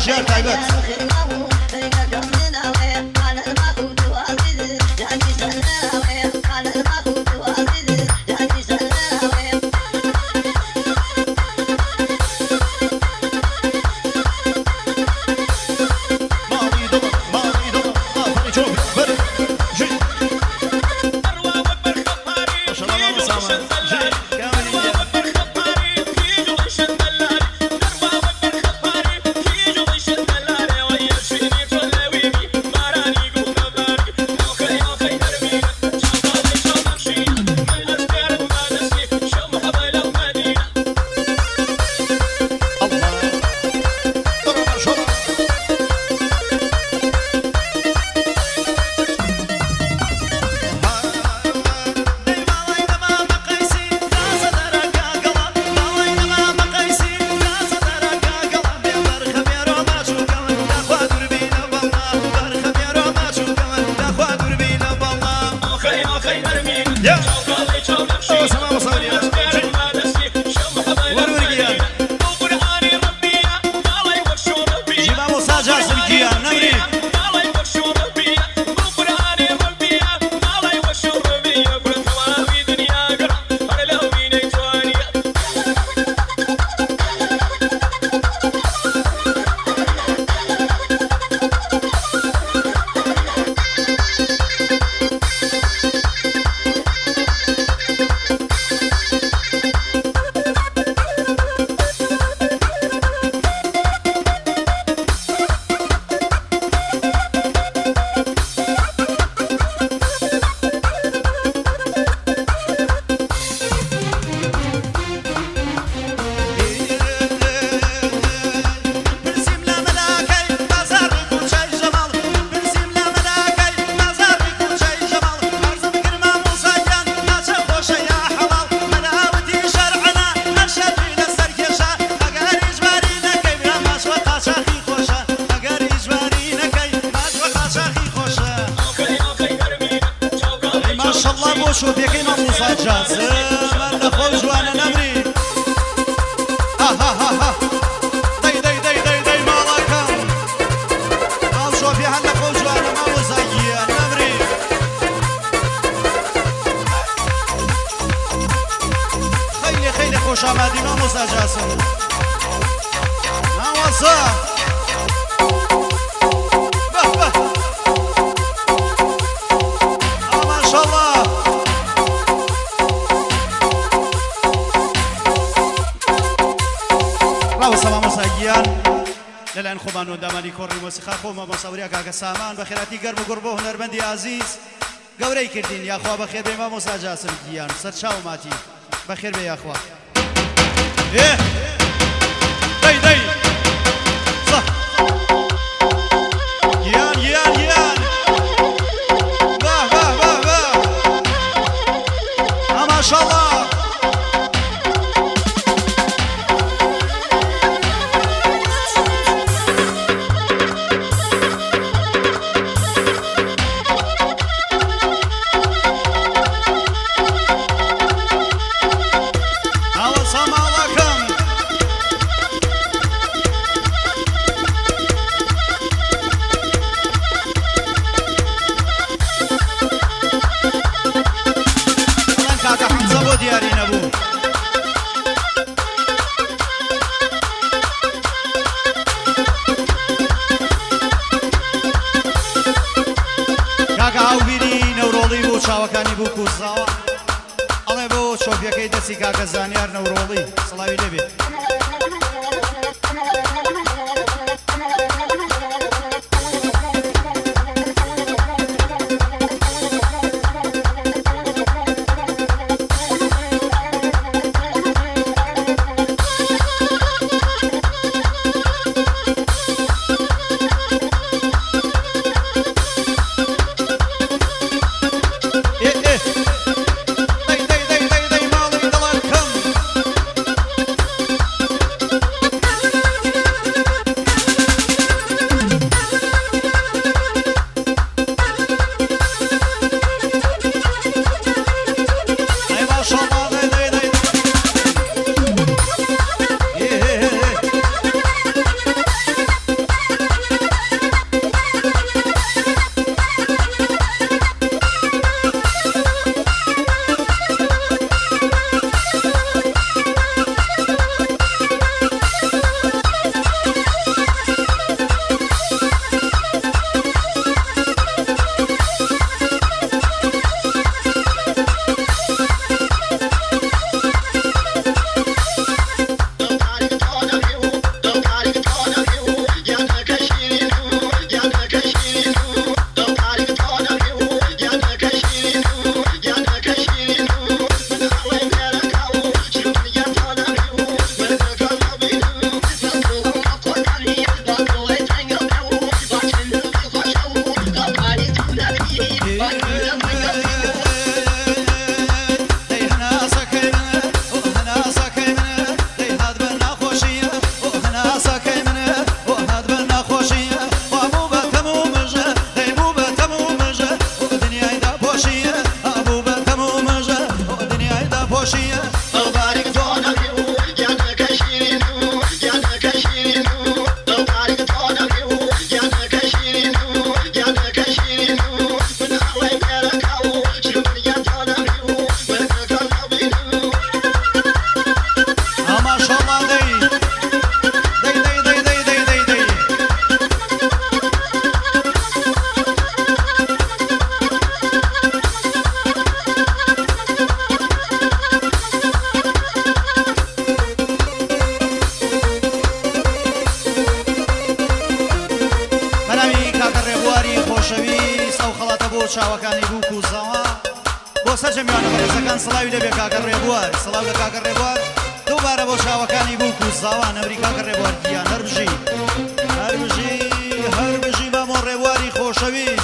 ژیار تایبەت. شوفيكي ماموسا جاسم من خوش وانا نمري ها ها ها ها دي دي دي دي دي مالكم مال شوفي هلا خوش وانا ماموسا نمري خيلي خيلي خوش آمدی ماموسا جاسم ماموسا به به ماشاءالله گیان لەلایەن خۆمان و دامانی کۆڕی مۆسیقا خۆ مامۆستا وریا کاکە سامان بە خێراتی گەرم و گوڕ بۆ هونەرمەندی ئازیز گەورەی کردین. یاخوا بەخێر بێ مامۆستا جاسم گیان، سەرچاو ماتی بەخێر بێ یاخوا. ئێ دەی دەی صح گیان گیان گیان باه باه باه باه ماشاءالله. چاوەکانی بوو کوزاوە ئەڵێ بۆ چۆپیەکەی دەستی کاکە زانیار نەورۆڵی سڵاوی لێبێ. بۆ چاوەکانی بووک و زاوا، بۆ سەرجەم میوانە بەڕێزەکان سڵاوی لێبێ کاکە ڕێبوار، سڵاو لە کاکە ڕێبوار دووبارە بۆ چاوەکانی بووک و زاوا، نەمری کاکە ڕێبوار گیان، هەر بژی هەر بژی هەر بژی مامۆ ڕێبواری خۆشەویست.